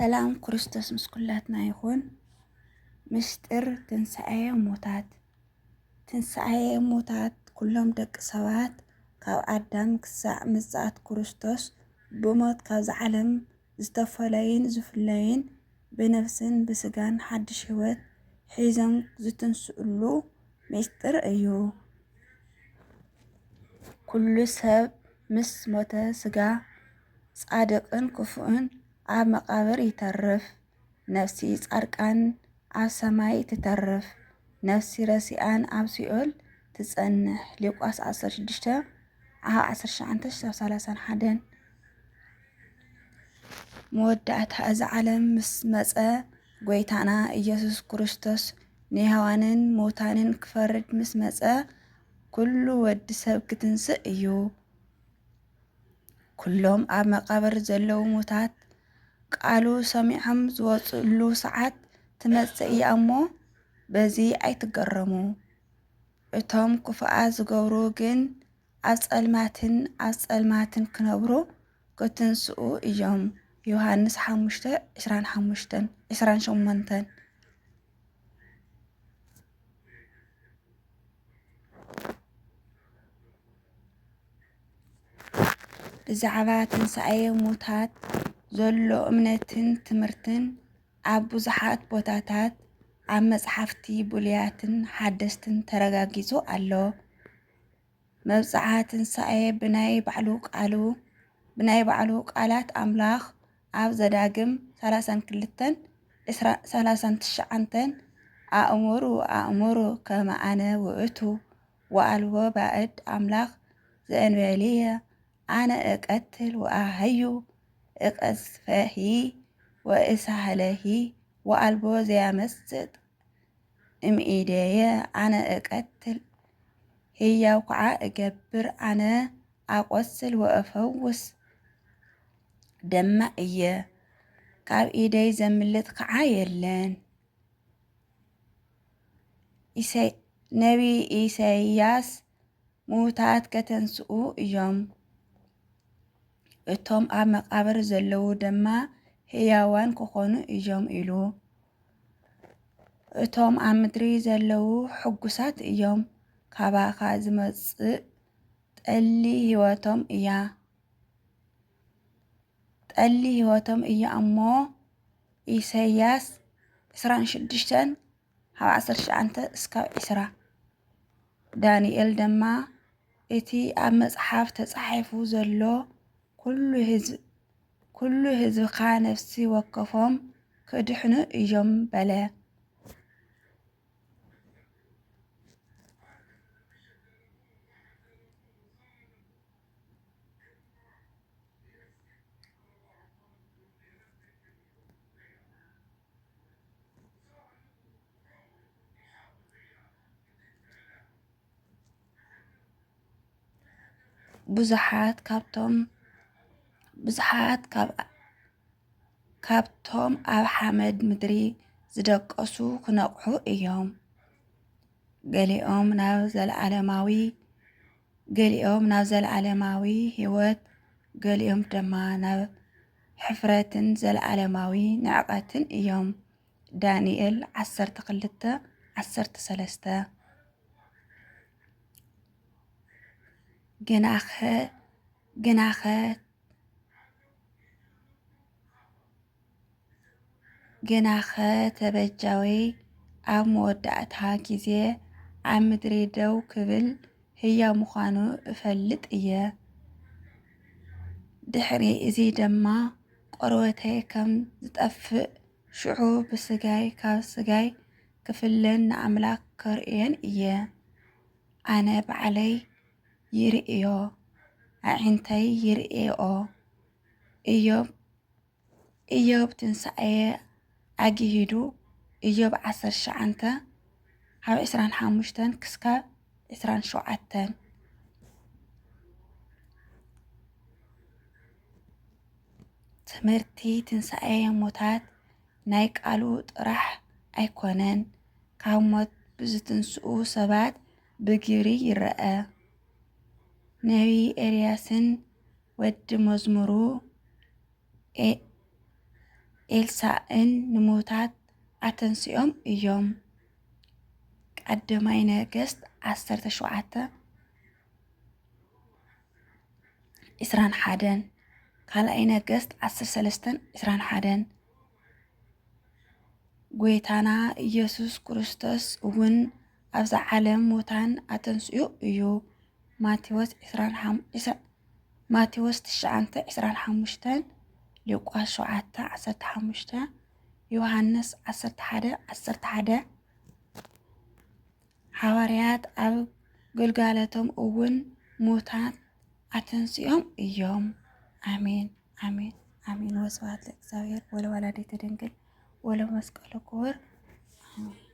ሰላም ክርስቶስ ምስ ኩላትና ይኹን። ምስጢር ትንሳኤ ሙታት። ትንሳኤ ሙታት፣ ኩሎም ደቂ ሰባት ካብ ኣዳም ክሳዕ ምጽኣት ክርስቶስ ብሞት ካብዚ ዓለም ዝተፈለዩን ዝፍለዩን፣ ብነፍስን ብስጋን ሓድሽ ህይወት ሒዞም ዝትንስእሉ ምስጢር እዩ። ኩሉ ሰብ ምስ ሞተ፣ ስጋ ጻድቕን ክፉእን ኣብ መቓብር ይተርፍ። ነፍሲ ጻድቃን ኣብ ሰማይ ትተርፍ፣ ነፍሲ ረሲኣን ኣብ ሲኦል ትጸንሕ። ሉቃስ ዓሰርተ ሽዱሽተ፣ ዓሰርተ ትሽዓተ ክሳብ ሰላሳን ሓደን። መወዳእታ እዚ ዓለም ምስ መጸ፣ ጐይታና ኢየሱስ ክርስቶስ ንሕያዋንን ሙታንን ክፈርድ ምስ መጸ፣ ኩሉ ወዲ ሰብ ክትንስእ እዩ። ኩሎም ኣብ መቓብር ዘለዉ ሙታት ቃሉ ሰሚዖም ዝወጽእሉ ሰዓት ትመጽእ እያ እሞ፣ በዚ ኣይትገረሙ። እቶም ክፉኣት ዝገብሩ ግን ኣብ ጸልማትን ኣብ ጸልማትን ክነብሩ ክትንስኡ እዮም። ዮሃንስ ሓሙሽተ፣ ዕስራን ሓሙሽተን፣ ዕስራን ሸሞንተን። ብዛዕባ ትንሳኤ ሙታት ዘሎ እምነትን ትምህርትን ኣብ ብዙሓት ቦታታት ኣብ መጽሓፍቲ ብሉያትን ሓደስትን ተረጋጊጹ ኣሎ። መብጽዓ ትንሳኤ ብናይ ባዕሉ ቃሉ፣ ብናይ ባዕሉ ቃላት ኣምላኽ ኣብ ዘዳግም ሰላሳን ክልተን፣ ዕስራ፣ ሰላሳን ትሽዓተን፣ ኣእምሩ፣ ኣእምሩ ከመ ኣነ ውእቱ፣ ወኣልቦ ባእድ ኣምላኽ ዘእንበሌየ፣ ኣነ እቀትል ወኣሃዩ፣ እቀዝፈሂ ወእሳህለሂ፣ ወኣልቦ ዘያመስጥ እምኢደየ፣ ኣነ እቀትል ህያው ከዓ እገብር፣ ኣነ ኣቆስል ወእፈውስ ደማ እየ፣ ካብ ኢደይ ዘምልጥ ከዓ የለን። ኢሰይ-፣ ነቢ ኢሳይያስ፣ ምዉታት ከተንስኡ እዮም፣ እቶም ኣብ መቓብር ዘለዉ ድማ ህያዋን ክኾኑ እዮም ኢሉ። እቶም ኣብ ምድሪ ዘለዉ ሕጉሳት እዮም፣ ካባኻ ዝመጽእ ጠሊ ህይወቶም እያ። ጠሊ ህይወቶም እያ እሞ። ኢሳይያስ ዕስራን ሽዱሽተን ካብ ዓሰርተ ትሽዓተ እስካብ ዕስራ። ዳንኤል ድማ፣ እቲ ኣብ መጽሓፍ ተጻሒፉ ዘሎ፣ "ኩሉ ህዝብ፣ ኩሉ ህዝብኻ ነፍሲ ወከፎም ክድሕኑ እዮም" በለ። ብዙሓት ካብቶም፣ ብዙሓት ካብ፣ ካብቶም ኣብ ሓመድ ምድሪ ዝደቀሱ ክነቕሑ እዮም። ገሊኦም ናብ ዘለኣለማዊ፣ ገሊኦም ናብ ዘለኣለማዊ ህይወት፣ ገሊኦም ድማ ናብ ሕፍረትን ዘለኣለማዊ ንዕቀትን እዮም። ዳንኤል ዓሰርተ ክልተ፣ ዓሰርተ ሰለስተ። ግናኸ፣ ግናኸ፣ ግናኸ ተበጃዊ ኣብ መወዳእታ ግዜ ኣብ ምድሪ ደው ክብል ህያው ምዃኑ እፈልጥ እየ። ድሕሪ እዚ ድማ ቆርበተይ ከም ዝጠፍእ፣ ሽዑ ብስጋይ ካብ ስጋይ ክፍለን ንኣምላኽ ከርእየን እየ። ኣነ ባዕለይ ይርእዮ፣ ኣዒንተይ ይርእየኦ። ኢዮብ፣ ኢዮብ ትንሳኤ ኣግሂዱ። ኢዮብ ዓሰርተ ትሽዓተ ካብ ዕስራን ሓሙሽተን ክስካብ ዕስራን ሸውዓተን። ትምህርቲ ትንሳኤ ሙታት ናይ ቃሉ ጥራሕ ኣይኮነን፣ ካብ ሞት ብዝትንስኡ ሰባት ብግብሪ ይረአ። ነቢ ኤልያስን ወዲ መዝሙሩ ኤ-፣ ኤልሳእን ንሙታት ኣተንሲኦም እዮም። ቀዳማይ ነገስት ዓሰርተ ሸውዓተ ዕስራን ሓደን፣ ካልኣይ ነገስት ዓሰርተ ሰለስተን ዕስራን ሓደን። ጎይታና ኢየሱስ ክርስቶስ እውን ኣብዛ ዓለም ሙታን ኣተንስኡ እዩ። ማቴዎስ ዕስራን ሓሙሽተን፣ ማቴዎስ ትሽዓተ ዕስራን ሓሙሽተን፣ ሉቃስ ሸውዓተ ዓሰርተ ሓሙሽተ፣ ዮሃንስ ዓሰርተ ሓደ ዓሰርተ ሓደ። ሓዋርያት ኣብ ግልጋሎቶም እውን ሙታን ኣተንሲኦም እዮም። ኣሜን፣ ኣሜን፣ ኣሜን። ወስብሐት ለእግዚኣብሔር ወለወላዲቱ ድንግል ወለመስቀሉ ክቡር። ኣሜን።